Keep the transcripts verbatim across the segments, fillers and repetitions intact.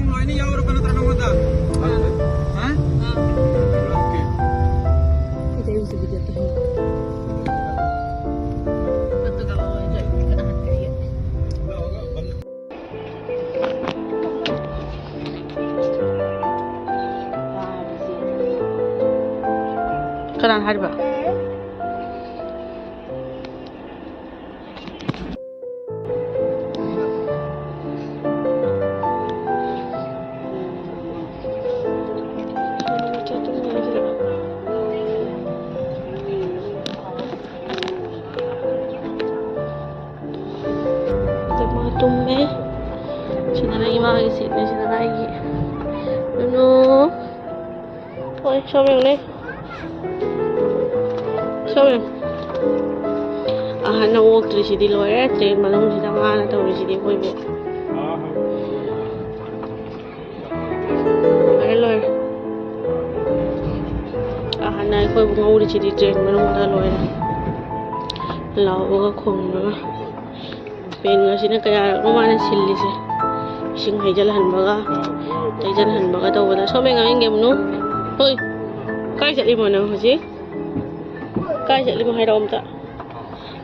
ꯂꯣꯏꯅ ꯌꯥꯎꯔꯕ ꯅꯠꯇ꯭ꯔꯣ ꯅꯉꯣꯟꯗ? ꯍꯥ? ꯀꯅꯥꯅ ꯍꯥꯏꯔꯤꯕ? ꯑꯗꯨꯒ ꯇꯨꯝꯃꯦ꯫ ꯁꯤꯗꯅ ꯏꯃꯥꯒꯤ ꯁꯤꯠꯅꯤ, ꯁꯤꯗꯅ ꯑꯩꯒꯤ꯫ ꯅꯨꯅꯨ꯫ ꯍꯣꯏ, ꯁꯣꯝ ꯌꯦꯡꯉꯨꯅꯦ꯫ ꯁꯣꯝ ꯌꯦꯡꯉꯨ꯫ ꯑꯍꯟꯅ ꯑꯣꯛꯇ꯭ꯔꯤꯁꯤꯗꯤ ꯂꯣꯏꯔꯦ꯫ ꯇ꯭ꯔꯦꯟ ꯃꯅꯨꯡꯁꯤꯗ ꯃꯥꯅ ꯇꯧꯔꯤꯁꯤꯗꯤ ꯑꯩꯈꯣꯏꯕꯨ꯫ ꯂꯣꯏꯔꯦ, ꯂꯣꯏꯔꯦ꯫ ꯑꯍꯟꯅ ꯑꯩꯈꯣꯏꯕꯨ ꯉꯧꯔꯤꯁꯤꯗꯤ ꯇ꯭ꯔꯦꯟ ꯃꯅꯨꯡꯗ ꯂꯣꯏꯔꯦ꯫ ꯂꯥꯎꯕꯒ ꯈꯣꯡꯕꯒ꯫ ꯐꯦꯟ ꯑꯁꯤꯅ ꯀꯌꯥꯔꯛꯅꯣ ꯃꯥꯅ ꯁꯤꯜꯂꯤꯁꯦ? ꯏꯁꯤꯡ ꯍꯩꯖꯤꯜꯍꯟꯕꯒ, ꯇꯩꯖꯤꯜꯍꯟꯕꯒ ꯇꯧꯕꯗ꯫ ꯁꯣꯝ ꯌꯦꯡꯉꯣ, ꯌꯦꯡꯒꯦ ꯃꯅꯨ꯫ ꯍꯣꯏ, ꯀꯥꯏ ꯆꯠꯂꯤꯃꯣ ꯅꯪ ꯍꯧꯖꯤꯛ? ꯀꯥꯏ ꯆꯠꯂꯤꯃꯣ ꯍꯥꯏꯔꯛꯑꯣ ꯑꯝꯇ꯫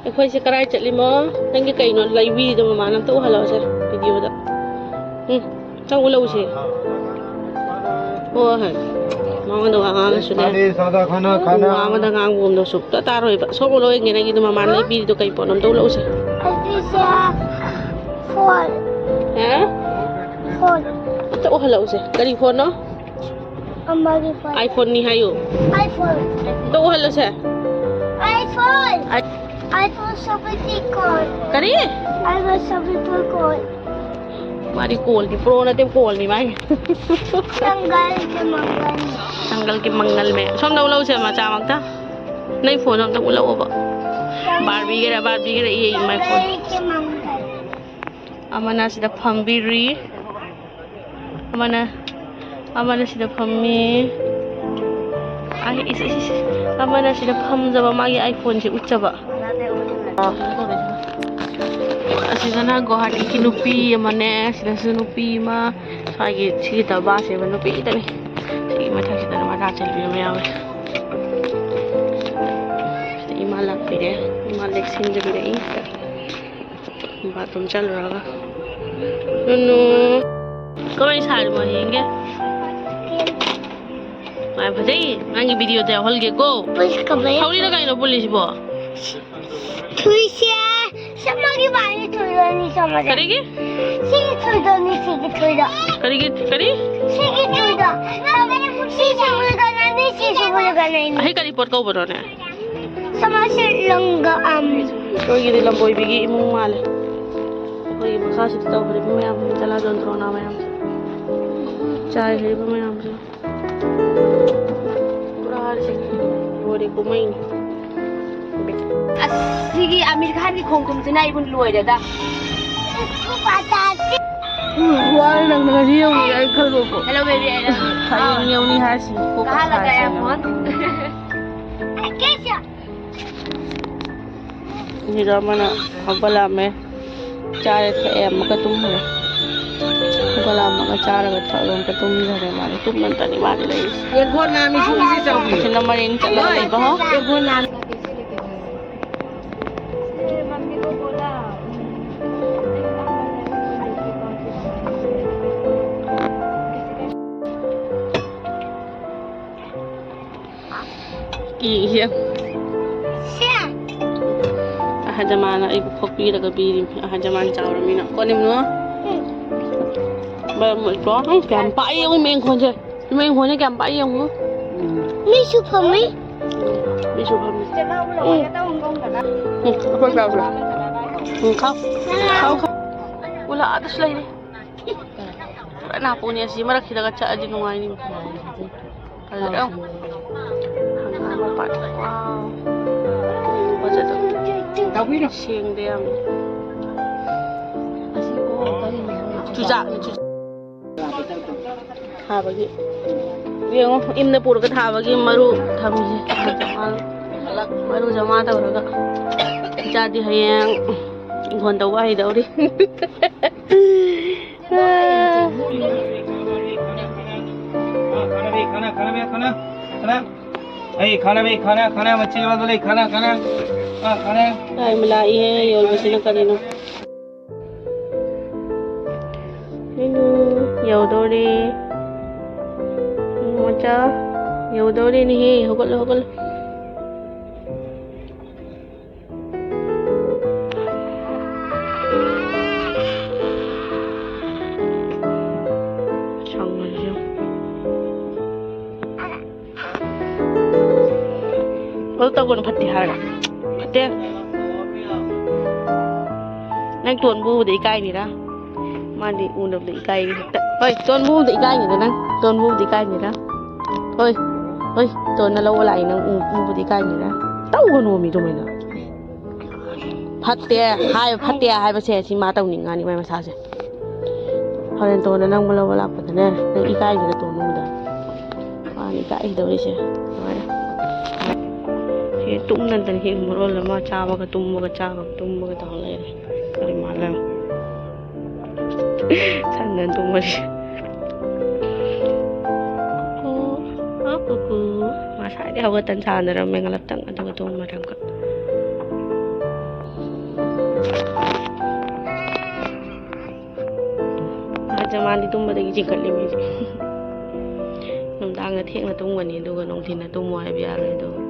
ꯑꯩꯈꯣꯏꯁꯦ ꯀꯔꯥꯏ ꯆꯠꯂꯤꯃꯣ? ꯅꯪꯒꯤ ꯀꯩꯅꯣ ꯂꯩꯕꯤꯔꯤꯗꯣ ꯃꯃꯥꯅ ꯑꯝꯇ ꯎꯍꯜꯂꯛꯑꯣꯁꯦ ꯚꯤꯗꯤꯑꯣꯗ꯫ ꯎꯝ, ꯆꯪ ꯎꯠꯂꯛꯎꯁꯦ꯫ ꯍꯣꯏ, ꯍꯣꯏ꯫ ꯃꯉꯣꯟꯗ ꯋꯥ ꯉꯥꯡꯉꯁꯨꯅꯦ꯫ खाने, सादा खाना, ꯎ, खाना। ꯋꯥ ꯑꯃꯗ ꯉꯥꯡꯕꯒꯨꯝꯗ ꯁꯨꯛꯇ ꯇꯥꯔꯣꯏꯕ꯫ ꯁꯣꯝ ꯎꯠꯂꯛꯑꯣ ꯌꯦꯡꯒꯦ, ꯅꯪꯒꯤꯗꯣ ꯃꯃꯥꯅ ꯂꯩꯕꯤꯔꯤꯗꯣ ꯀꯩ ꯄꯣꯠꯅꯣ ꯑꯝꯇ ꯎꯠꯂꯛꯎꯁꯦ꯫ ꯑꯁꯤꯁꯦ ꯐꯣꯟ꯫ ꯍꯥ? ꯐꯣꯟ꯫ ꯑꯝꯇ ꯎꯍꯜꯂꯛꯎꯁꯦ꯫ ꯀꯔꯤ ꯐꯣꯟꯅꯣ? ꯑꯃꯒꯤ ꯐꯣꯟ꯫ ꯑꯥꯏꯐꯣꯟꯅꯤ ꯍꯥꯏꯌꯨ꯫ ꯑꯥꯏꯐꯣꯟ꯫ ꯑꯝꯇ ꯎꯍꯜꯂꯨꯁꯦ꯫ ꯑꯥꯏꯐꯣꯟ꯫ ꯑꯥꯏ- ꯑꯥꯏꯐꯣꯟ ꯁꯚꯦꯟꯇꯤꯟ ꯀꯣꯟ꯫ ꯀꯔꯤ? ꯑꯥꯏꯐꯣꯟ ꯁꯚꯦꯟꯇꯤꯟ ꯀꯣꯟ꯫ ꯃꯥꯗꯤ ꯀꯣꯜꯗꯤ ꯄ꯭ꯔꯣ ꯅꯠꯇꯦ, ꯀꯣꯜꯅꯤ ꯃꯥꯒꯤ꯫ ꯖꯪꯒꯜꯒꯤ ꯃꯪꯒꯜ꯫ ꯖꯪꯒꯜꯒꯤ ꯃꯪꯒꯜ ꯃꯌꯥꯝ꯫ ꯁꯣꯝꯗ ꯎꯠꯂꯛꯎꯁꯦ, ꯃꯆꯥꯃꯛꯇ꯫ ꯅꯪ ꯐꯣꯟꯗꯣ ꯑꯝꯇ ꯎꯠꯂꯛꯑꯣꯕ꯫ ꯕꯥꯔꯕꯤꯒꯤꯔ, ꯕꯥꯔꯕꯤꯒꯤꯔ ꯏꯌꯦ ꯏꯃꯥꯏ ꯐꯣꯟ꯫ ꯖꯪꯒꯜꯒꯤ ꯃꯪꯒꯜ꯫ ꯑꯃꯅ ꯁꯤꯗ ꯐꯝꯕꯤꯔꯤ꯫ ꯑꯃꯅ, ꯑꯃꯅ ꯁꯤꯗ ꯐꯝꯃꯤ꯫ ꯑꯩ, ꯏꯁ, ꯏꯁ, ꯏꯁ꯫ ꯑꯃꯅ ꯁꯤꯗ ꯐꯝꯖꯕ, ꯃꯥꯒꯤ ꯑꯥꯏꯐꯣꯟꯁꯦ ꯎꯠꯆꯕ꯫ ꯑꯁ, ꯁꯤꯗꯅ ꯒꯨꯋꯥꯍꯥꯇꯤꯒꯤ ꯅꯨꯄꯤ ꯑꯃꯅꯦ, ꯁꯤꯗꯁꯨ ꯅꯨꯄꯤ ꯑꯃ, ꯁ꯭ꯋꯥꯏꯒꯤ ꯁꯤꯒꯤ ꯗꯕꯥꯁꯦ ꯅꯨꯄꯤ ꯈꯛꯇꯅꯤ꯫ ꯁꯤꯒꯤ ꯃꯊꯛꯁꯤꯗꯅ ꯃꯆꯥ ꯆꯦꯟꯕꯤ ꯑꯃ ꯌꯥꯎꯋꯦ꯫ ꯁꯤꯗ ꯏꯃꯥ ꯂꯥꯛꯄꯤꯔꯦ, ꯏꯃꯥ ꯂꯦꯛꯁꯤꯟꯖꯕꯤꯔꯛꯏ꯫ ꯕꯥꯠꯔꯨꯝ ꯆꯠꯂꯨꯔꯒ꯫ ꯅꯨꯅꯨ꯫ ꯀꯃꯥꯏꯅ ꯁꯥꯔꯤꯃꯣ ꯌꯦꯡꯒꯦ꯫ ꯌꯥꯝ ꯐꯖꯩ꯫ ꯅꯪꯒꯤ ꯚꯤꯗꯤꯑꯣꯗ ꯌꯥꯎꯍꯜꯒꯦꯀꯣ꯫ ꯄꯨꯂꯤꯁ ꯀꯃꯥꯏꯅ ꯊꯧꯔꯤꯔ ꯀꯩꯅꯣ ꯄꯨꯜꯂꯤꯁꯤꯕꯣ? ꯊꯨꯏꯁꯦ꯫ ꯁꯝꯃꯒꯤ ꯋꯥꯅꯤ ꯊꯨꯏꯗꯣꯅꯤ ꯁꯝꯃꯒꯤ꯫ ꯀꯔꯤꯒꯤ? ꯁꯤꯒꯤ ꯊꯨꯏꯗꯣꯅꯤ, ꯁꯤꯒꯤ ꯊꯨꯏꯗꯣ꯫ ꯀꯔꯤꯒꯤ? ꯀꯔꯤ? ꯁꯤꯒꯤ ꯊꯨꯏꯗꯣ꯫ ꯁꯤꯁꯨ ꯃꯨꯜꯒꯅꯤ, ꯁꯤꯁꯨ ꯃꯨꯜꯒꯅꯤ꯫ ꯑꯍꯩ, ꯀꯔꯤ ꯄꯣꯠ ꯀꯧꯕꯅꯣꯅꯦ? ꯁꯃꯥꯁꯦ ꯂꯪꯒ ꯑꯝ꯫ ꯑꯩꯈꯣꯏꯒꯤꯗꯤ ꯂꯝꯕꯣꯏꯕꯤꯒꯤ ꯏꯃꯨꯡ ꯃꯥꯜꯂꯦ꯫ ꯑꯩꯈꯣꯏꯒꯤ ꯃꯈꯥꯁꯤꯗ ꯇꯧꯈ꯭ꯔꯤꯕ ꯃꯌꯥꯝ, ꯆꯂꯥ ꯖꯣꯟꯇ꯭ꯔꯣꯅꯥ ꯃꯌꯥꯝꯁꯦ꯫ ꯆꯥꯏꯈ꯭ꯔꯤꯕ ꯃꯌꯥꯝꯁꯦ꯫ ꯄꯨꯔꯥ ꯂꯣꯏꯔꯦ ꯀꯨꯝꯍꯩꯅꯤ꯫ ꯑꯁ, ꯁꯤꯒꯤ ꯑꯃꯤꯔ ꯈꯥꯟꯒꯤ ꯈꯣꯡꯗ꯭ꯔꯨꯝꯁꯤꯅ ꯑꯩꯕꯨ ꯂꯣꯏꯔꯦꯗ꯫ ꯎꯝ, ꯋꯥꯔꯦ ꯅꯪꯅ ꯉꯁꯤ ꯌꯧꯅꯤ ꯑꯩ ꯈꯜꯂꯣꯀꯣ꯫ Hello, baby, I love you. ꯍꯌꯦꯡ ꯌꯧꯅꯤ ꯍꯥꯏꯁꯤ꯫ ꯀꯣꯛꯀ ꯀꯍꯥ ꯂꯒꯥ ꯁꯥꯏꯁꯦ ꯌꯥ ꯅꯪ꯫ ꯐꯣꯟ? ꯁꯤꯗ ꯑꯃꯅ ꯍꯧꯒꯠꯂꯛꯑꯝꯃꯦ꯫ ꯆꯥꯔꯦ ꯊꯛꯑꯦ ꯑꯃꯨꯛꯀ ꯇꯨꯝꯈ꯭ꯔꯦ꯫ ꯍꯧꯒꯠꯂꯛꯑꯝꯃꯒ ꯆꯥꯔꯒ ꯊꯛꯑꯒ ꯑꯃꯨꯛꯀ ꯇꯨꯝꯈ꯭ꯔꯦ ꯃꯥꯗꯤ꯫ ꯇꯨꯝꯃꯟꯇꯅꯤ ꯃꯥꯗꯤ ꯂꯩꯔꯤꯁꯦ꯫ ꯌꯦꯡꯈꯣ ꯅꯥꯃꯤ ꯁꯨꯕꯁꯤ ꯆꯥꯎꯕꯤ꯫ ꯑꯁꯤꯅ ꯃꯔꯦꯡ ꯆꯠꯂꯒ ꯂꯩꯕ ꯍꯣ꯫ ꯌꯦꯡꯈꯣ ꯅꯥꯃꯤ꯫ ꯀꯤꯍꯦ꯫ ꯁꯦ꯫ ꯑꯍꯖꯃꯥꯟꯅ ꯑꯩꯕꯨ ꯈꯣꯛꯄꯤꯔꯒ ꯄꯤꯔꯤꯕꯅꯤ꯫ ꯑꯍꯖꯃꯥꯟ ꯆꯥꯎꯔꯃꯤꯅ꯫ ꯀꯣꯅꯤꯝꯅꯣ? ꯎꯝ꯫ ꯃꯔꯝ ꯑꯣꯏꯀꯣ꯫ ꯎꯝ, ꯀꯌꯥꯝ ꯄꯥꯛꯏ ꯌꯦꯡꯉꯨ ꯃꯦꯡꯈꯣꯟꯁꯦ꯫ ꯃꯦꯡꯈꯣꯟꯁꯦ ꯀꯌꯥꯝ ꯄꯥꯛꯏ ꯌꯦꯡꯉꯨ꯫ ꯃꯤꯁꯨ ꯐꯝꯃꯤ꯫ ꯃꯤꯁꯨ ꯐꯝꯃꯤ꯫ ꯎꯝ꯫ ꯎꯝ, ꯈꯥꯎ꯫ ꯈꯥꯎ, ꯈꯥꯎ꯫ ꯎꯂꯥ ꯑꯥꯗꯁꯨ ꯂꯩꯔꯤ꯫ ꯄꯨꯔꯥ ꯅꯥꯄꯨꯅꯤ ꯑꯁꯤ ꯃꯔꯛꯁꯤꯗꯒ ꯆꯠꯂꯗꯤ ꯅꯨꯡꯉꯥꯏꯅꯤ꯫ ꯐꯖꯗ꯭ꯔꯣ? ꯍꯪꯒꯥꯝ ꯃꯄꯥꯟ꯫ ꯋꯥꯎ꯫ ꯐꯖꯗ꯭ꯔꯣ? ꯁꯦꯡꯗꯦ ꯌꯥꯝꯅ꯫ ꯆꯨꯖꯥꯛꯅꯤ, ꯆꯨꯖꯥꯛ꯫ ꯊꯥꯕꯒꯤ꯫ ꯌꯦꯡꯉꯣ, ꯏꯝꯗ ꯄꯨꯔꯒ ꯊꯥꯕꯒꯤ ꯃꯔꯨ ꯊꯝꯃꯤꯁꯦ꯫ ꯃꯔꯨ ꯖꯃꯥ ꯇꯧꯔꯒ꯫ ꯏꯆꯥꯗꯤ ꯍꯌꯦꯡ ꯐꯣꯟ ꯇꯧꯕ ꯍꯩꯗꯧꯔꯤ꯫ खाना भी, खाना, खाना भी, खाना, खाना। ए, खाना भी, खाना, खाना, बच्चे के बाद बोले, खाना, खाना। हाँ, खाना। ꯇꯥꯏ ꯃꯂꯥꯛꯏꯍꯦ, ꯌꯣꯜꯕꯁꯤꯅ ꯀꯔꯤꯅꯣ? ꯅꯨꯅꯨ, ꯌꯧꯗꯧꯔꯦ꯫ ꯅꯨꯅꯨ ꯃꯆꯥ, ꯌꯧꯗꯧꯔꯦꯅꯦꯍꯦ꯫ ꯍꯧꯒꯠꯂꯣ, ꯍꯧꯒꯠꯂꯣ꯫ ꯁꯪꯕꯁꯦ ꯌꯦꯡꯉꯨ꯫ ꯑꯗꯨ ꯇꯧꯒꯅꯨ, ꯐꯠꯇꯦ ꯍꯥꯏꯔꯒ꯫ ꯐꯠꯇꯦ꯫ ꯅꯪ ꯇꯣꯟꯕ ꯎꯕꯗ ꯏꯀꯥꯏꯅꯤꯔꯥ? ꯃꯥꯗꯤ ꯎꯅꯕꯗ ꯏꯀꯥꯏꯔꯤ ꯍꯦꯛꯇ꯫ ꯍꯣꯏ, ꯇꯣꯟꯕ ꯎꯕꯗ ꯏꯀꯥꯏꯅꯤꯗ ꯅꯪ꯫ ꯇꯣꯟꯕ ꯎꯕꯗ ꯏꯀꯥꯏꯅꯤꯗ꯫ ꯍꯣꯏ, ꯍꯣꯏ, ꯇꯣꯟꯅ ꯂꯧꯕ ꯂꯥꯛꯏ ꯅꯪ ꯎ-, ꯎꯕꯗ ꯏꯀꯥꯏꯅꯤꯗ꯫ ꯇꯧꯒꯅꯣꯃꯤ ꯑꯗꯨꯃꯥꯏꯅ꯫ ꯐꯠꯇꯦ ꯍꯥꯏ-, ꯐꯠꯇꯦ ꯍꯥꯏꯕꯁꯦ ꯁꯤ ꯃꯥ ꯇꯧꯅꯤꯡꯉꯅꯤ ꯃꯥꯏ ꯃꯁꯥꯁꯦ꯫ ꯍꯣꯔꯦꯟ ꯇꯣꯟꯅ ꯅꯪꯕꯨ ꯂꯧꯕ ꯂꯥꯛꯄꯗꯅꯦ, ꯅꯪ ꯏꯀꯥꯏꯗꯅ ꯇꯣꯟ ꯎꯕꯗ꯫ ꯃꯥꯅ ꯏꯀꯥꯏꯗꯧꯔꯤꯁꯦ꯫ ꯂꯣꯏꯔꯦ꯫ ꯁꯤ ꯇꯨꯝꯅꯗꯅ ꯍꯤꯞ ꯃꯔꯣꯜ ꯑꯃ ꯆꯥꯕꯒ ꯇꯨꯝꯕꯒ ꯆꯥꯕꯒ ꯇꯨꯝꯕꯒ ꯇꯧꯔ ꯂꯩꯔꯦ꯫ ꯀꯔꯤ ꯃꯥꯜꯂꯦ? ꯁꯟꯗꯅ ꯇꯨꯝꯕꯁꯦ꯫ ꯀꯨꯀꯨ, ꯍꯥꯎ ꯀꯨꯀꯨ꯫ ꯉꯁꯥꯏꯗꯤ ꯍꯧꯒꯠꯇꯅ ꯁꯥꯟꯅꯔꯝꯃꯦ ꯉꯂꯞꯇꯪ, ꯑꯗꯨꯒ ꯇꯨꯝꯃꯔꯦ ꯑꯃꯨꯛꯀ꯫ ꯑꯗ ꯃꯥꯗꯤ ꯇꯨꯝꯕꯗꯒꯤ ꯆꯤꯡꯈꯠꯂꯤꯃꯤ꯫ ꯅꯨꯡꯗꯥꯡꯗ ꯊꯦꯡꯅ ꯇꯨꯝꯒꯅꯤ, ꯑꯗꯨꯒ ꯅꯨꯡꯊꯤꯟꯗ ꯇꯨꯝꯃꯣ ꯍꯥꯏꯕ ꯌꯥꯔꯣꯏ, ꯑꯗꯨꯒ꯫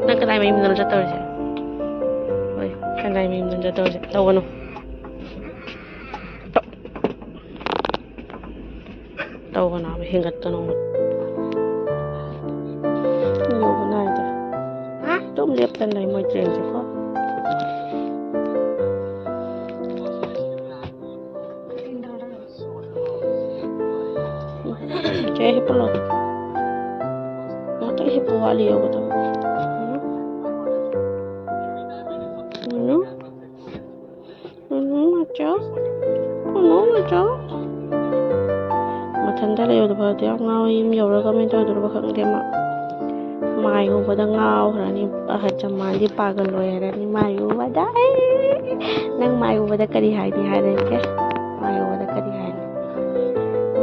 ꯅꯪ ꯀꯗꯥꯏ ꯃꯌꯨꯝꯗꯅꯣ ꯆꯠꯇꯧꯔꯤꯁꯦ? ꯍꯣꯏ, ꯀꯗꯥꯏ ꯃꯌꯨꯝꯗꯅꯣ ꯆꯠꯇꯧꯔꯤꯁꯦ? ꯇꯧꯒꯅꯨ꯫ ꯇꯧꯒꯅꯣ ꯍꯥꯏꯕ, ꯍꯦꯟꯒꯠꯀꯅꯣ꯫ ꯌꯧꯕ ꯅꯥꯏꯗꯦ꯫ ꯑꯗꯨꯝ ꯂꯦꯞꯇꯅ ꯂꯩ ꯃꯣꯏ ꯇ꯭ꯔꯦꯟꯁꯦꯀꯣ꯫ ꯆꯦ, ꯍꯤꯞꯄꯨ ꯂꯥꯎ꯫ ꯉꯥꯛꯇꯪ ꯍꯤꯞꯄꯨ, ꯋꯥꯠꯂꯤ ꯌꯧꯒꯗꯕ꯫ ꯎꯝ꯫ ꯎꯝ꯫ ꯎꯝ, ꯃꯆꯥ꯫ ꯎꯝ, ꯃꯆꯥ꯫ ꯃꯊꯟꯇ ꯂꯩꯕꯗꯣ ꯐꯗꯤ ꯌꯥꯝ ꯉꯥꯎꯋꯦ꯫ ꯌꯨꯝ ꯌꯧꯔꯒ ꯀꯃꯥꯏꯅ ꯇꯧꯗꯣꯏꯅꯣ ꯈꯪꯗꯦ ꯃꯥ꯫ ꯃꯥꯏ ꯎꯕꯗ ꯉꯥꯎꯈ꯭ꯔꯅꯤ꯫ ꯑꯍꯜ ꯆꯃꯥꯟꯗꯤ ꯄꯥꯒꯜ ꯑꯣꯏ ꯍꯥꯏꯔꯅꯤ ꯃꯥꯏ ꯎꯕꯗ꯫ ꯑꯩ, ꯅꯪ ꯃꯥꯏ ꯎꯕꯗ ꯀꯔꯤ ꯍꯥꯏꯅꯤ ꯍꯥꯏꯔꯒꯦ? ꯃꯥꯏ ꯎꯕꯗ ꯀꯔꯤ ꯍꯥꯏꯅꯤ?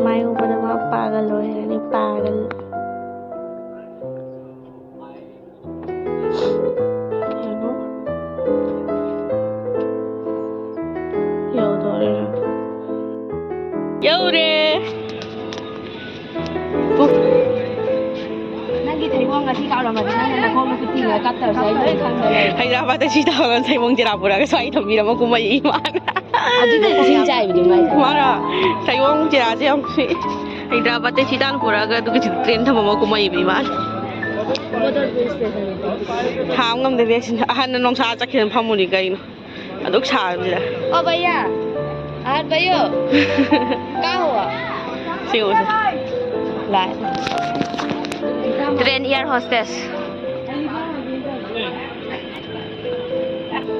ꯃꯥꯏ ꯎꯕꯗ ꯃꯥ ꯄꯥꯒꯜ ꯑꯣꯏ ꯍꯥꯏꯔꯅꯤ, ꯄꯥꯒꯜ꯫ ꯌꯦꯡꯉꯣ꯫ ꯌꯧꯗꯣꯔꯦ꯫ ꯌꯧꯔꯦ꯫ ꯅꯪꯒꯤ ꯊꯩꯕꯣꯡ ꯉꯁꯤ ꯀꯥꯎꯔꯝꯃꯗꯤ ꯅꯪꯅ ꯅꯈꯣꯡꯗ ꯈꯨꯠ ꯇꯤꯡꯉꯒ ꯀꯞꯇꯕꯁꯦ ꯑꯩ ꯂꯣꯏ ꯈꯪꯉꯦ꯫ ꯍꯩꯗ꯭ꯔꯕꯥꯗꯇ ꯁꯤ ꯇꯧꯔꯒ ꯊꯩꯕꯣꯡ ꯆꯦꯔꯥ ꯄꯨꯔꯛꯑꯒ ꯁ꯭ꯋꯥꯏ ꯊꯝꯕꯤꯔꯝꯃ ꯀꯨꯝꯃꯛꯏ ꯏꯃꯥꯅ꯫ ꯑꯗꯨꯗ ꯏꯁꯤꯡ ꯆꯥꯏꯕꯗꯤ ꯃꯥꯏ꯫ ꯃꯥꯔꯣ? ꯊꯩꯕꯣꯡ ꯆꯦꯔꯥꯁꯦ ꯌꯥꯝ ꯁꯤ ꯍꯩꯗ꯭ꯔꯕꯥꯗꯇ ꯁꯤ ꯇꯥꯟ ꯄꯨꯔꯛꯑꯒ ꯑꯗꯨꯒ ꯁꯤꯗ ꯇ꯭ꯔꯦꯟ ꯊꯝꯃꯝꯃ ꯀꯨꯝꯃꯛꯏꯕ ꯏꯃꯥꯅ꯫ ꯍꯥꯝ ꯉꯝꯗꯦ ꯕꯦꯒꯁꯤꯅ꯫ ꯑꯍꯟꯅ ꯅꯣꯡꯁꯥ ꯆꯠꯈꯤꯗꯅ ꯐꯝꯃꯨꯅꯤ ꯀꯩꯅꯣ꯫ ꯑꯗꯨꯛ ꯁꯥꯕꯁꯤꯗ꯫ ओ भैया, हाथ भैया, क्या हुआ? ꯁꯤ ꯎꯁꯦ꯫ ꯂꯥꯛꯑꯦ꯫ Train air hostess.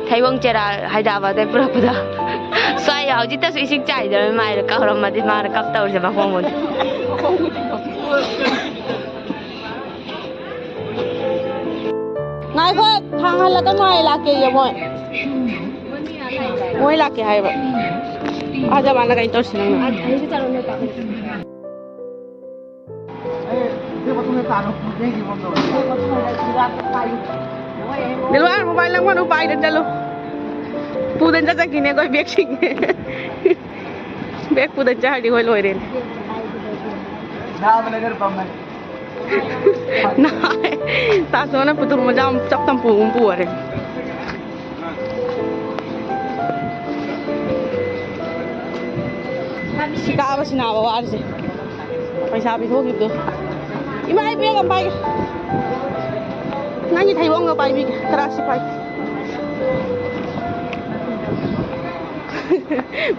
ꯊꯩꯕꯣꯡ ꯆꯦꯔꯥ ꯍꯥꯏꯗ꯭ꯔꯕꯥꯗꯇꯩ ꯄꯨꯔꯛꯄꯗꯣ꯫ ꯁ꯭ꯋꯥꯏ ꯍꯧꯖꯤꯛꯇꯁꯨ ꯏꯁꯤꯡ ꯆꯥꯏꯗ꯭ꯔꯕ ꯃꯥꯏꯗ ꯀꯧꯔꯝꯃꯗꯤ ꯃꯥꯅ ꯀꯞꯇꯧꯔꯤꯁꯦ ꯃꯈꯣꯡ ꯑꯣꯏꯅ꯫ ꯉꯥꯏꯈꯣ, ꯊꯥꯡꯍꯜꯂꯛꯀꯅꯨ ꯍꯥꯏ ꯂꯥꯛꯀꯦꯌꯦ ꯃꯣꯏ꯫ ꯃꯣꯏ ꯂꯥꯛꯀꯦ ꯍꯥꯏꯕ꯫ ꯑꯗ ꯃꯥꯅ ꯀꯩꯅꯣ ꯇꯧꯔꯤꯁꯤ ꯅꯪꯅ꯫ ꯗꯤꯜꯋꯥꯔ, ꯃꯣꯕꯥꯏꯜ ꯂꯪꯒꯅꯨ, ꯄꯥꯏꯗꯅ ꯆꯠꯂꯨ꯫ ꯄꯨꯗꯅ ꯆꯠꯆꯈꯤꯅꯦ ꯑꯩꯈꯣꯏ ꯕꯦꯒꯁꯤꯡ꯫ ꯕꯦꯒ ꯄꯨꯗꯅ ꯆꯠꯈ꯭ꯔꯗꯤ ꯑꯩꯈꯣꯏ ꯂꯣꯏꯔꯦꯅꯦ꯫ ꯅꯍꯥꯟ ꯇꯥꯁꯣꯅ ꯄꯨꯇꯨꯔ ꯃꯆꯥ ꯑꯃ ꯆꯞ ꯆꯞ ꯄꯨꯒꯨꯝ ꯄꯨꯔꯦ꯫ ꯁꯤ ꯀꯥꯕꯁꯤꯅꯥꯕ ꯋꯥꯔꯤꯁꯦ꯫ ꯄꯩꯁꯥ ꯄꯤꯊꯣꯛꯈꯤꯕꯗꯣ꯫ ꯏꯃꯥ, ꯑꯩ ꯕꯦꯒ ꯑꯃ ꯄꯥꯏꯒꯦ꯫ ꯅꯪꯒꯤ ꯊꯩꯕꯣꯡꯒ ꯄꯥꯏꯕꯤꯒꯦ꯫ ꯇꯔꯥꯁꯤ ꯄꯥꯏꯒꯦ꯫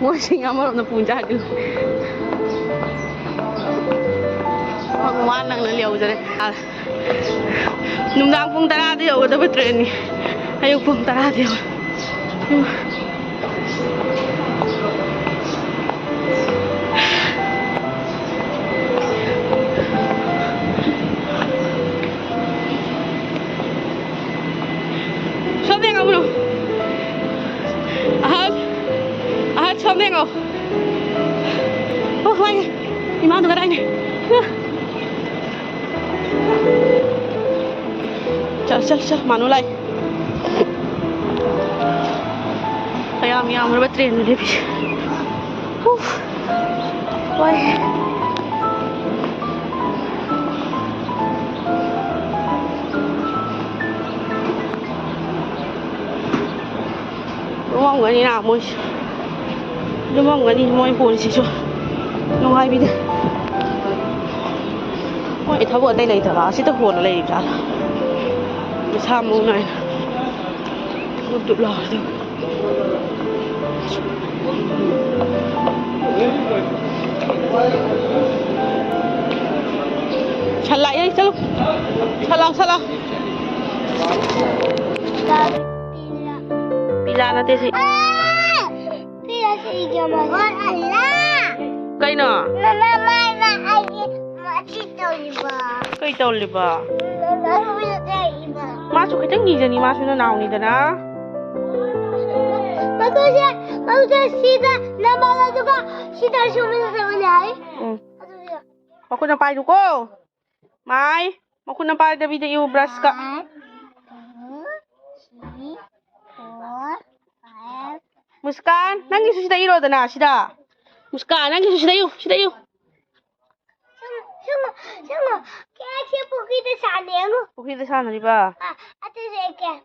ꯃꯣꯏꯁꯤꯡ ꯑꯃꯔꯣꯝꯗ ꯄꯨ ꯆꯥꯈꯤꯕ꯫ ꯋꯥ ꯅꯪꯅ ꯂꯩꯍꯧꯖꯔꯦ꯫ ꯅꯨꯡꯗꯥꯡ ꯄꯨꯡ ꯇꯔꯥꯗ ꯌꯧꯒꯗꯕ ꯇ꯭ꯔꯦꯟꯅꯤ꯫ ꯑꯌꯨꯛ ꯄꯨꯡ ꯇꯔꯥꯗ ꯌꯧꯔꯦ꯫ ꯁꯣꯝꯗ ꯌꯦꯡꯉꯣ꯫ ꯑꯣ, ꯋꯥꯏꯌꯦ꯫ ꯏꯃꯥꯗꯣ ꯀꯗꯥꯏꯅꯦ? ꯆꯠꯂꯣ, ꯆꯠꯂꯣ, ꯆꯠꯂꯣ꯫ ꯃꯥꯅꯨ ꯂꯥꯛꯑꯦ꯫ ꯀꯌꯥꯝ ꯌꯥꯝꯈ꯭ꯔꯕ ꯇ꯭ꯔꯦꯟꯅꯣ ꯂꯦꯞꯄꯤꯁꯦ꯫ ꯎꯐ꯫ ꯋꯥꯏꯌꯦ꯫ ꯂꯨꯝꯃꯝꯒꯅꯤꯅ ꯃꯣꯏꯁꯦ꯫ ꯂꯨꯝꯃꯝꯒꯅꯤ ꯃꯣꯏ ꯄꯨꯔꯤꯁꯤꯁꯨ꯫ ꯅꯨꯡꯉꯥꯏꯕꯤꯗꯦ꯫ ꯃꯣꯏ ꯊꯕꯛ ꯑꯇꯩ ꯂꯩꯇꯕ ꯑꯁꯤꯗ ꯍꯣꯜꯂ ꯂꯩꯔꯤꯕ ꯖꯥꯠꯂ? ꯃꯁꯥ ꯃꯎ ꯅꯥꯏꯅ ꯗꯨꯞ ꯗꯨꯞ ꯂꯥꯎꯔꯗꯨꯕꯨ꯫ ꯁꯟ ꯂꯥꯛꯑꯦ, ꯆꯠꯂꯨ꯫ ꯁꯟ ꯂꯥꯎ, ꯁꯟ ꯂꯥꯎ꯫ ꯄꯤꯂꯥ ꯅꯠꯇꯦ ꯁꯤ꯫ ꯀꯩꯅꯣ? ꯀꯩ ꯇꯧꯔꯤꯕ? ꯃꯥꯁꯨ ꯈꯤꯇꯪ ꯀꯤꯖꯅꯤ, ꯃꯥꯁꯨ ꯅꯅꯥꯎꯅꯤꯗꯅ꯫ ꯃꯈꯣꯏꯁꯦ, ꯃꯈꯣꯏꯁꯦ ꯁꯤꯗ ꯅꯝꯕꯔ ꯑꯗꯨꯒ ꯁꯤꯗ ꯁꯨꯝ ꯅꯝꯕꯔ ꯌꯥꯏ꯫ ꯎꯝ꯫ ꯑꯗꯨꯗꯤ ꯃꯈꯨꯠꯅ ꯄꯥꯏꯗꯨꯀꯣ꯫ ꯃꯥꯏ꯫ ꯃꯈꯨꯠꯅ ꯄꯥꯏꯗꯕꯤꯗ ꯏꯌꯨ, ꯕ꯭ꯔꯁꯀ꯫ One, two, three, four, five. ꯃꯨꯁꯀꯥꯟ, ꯅꯪꯒꯤꯁꯨ ꯁꯤꯗ ꯏꯔꯣꯗꯅ, ꯁꯤꯗ꯫ ꯃꯨꯁꯀꯥꯟ, ꯅꯪꯒꯤꯁꯨ ꯁꯤꯗ ꯏꯌꯨ, ꯁꯤꯗ ꯏꯌꯨ꯫ ꯁꯨꯝ, ꯁꯨꯝ, ꯁꯨꯝ, ꯀꯦꯛꯁꯦ ꯄꯨꯈ꯭ꯔꯤꯗ ꯁꯥꯟꯅꯩ, ꯌꯦꯡꯉꯨ꯫ ꯄꯨꯈ꯭ꯔꯤꯗ ꯁꯥꯟꯅꯔꯤꯕ? ꯑ, ꯑꯗꯨꯁꯨ ꯑꯩ ꯀꯦꯛ꯫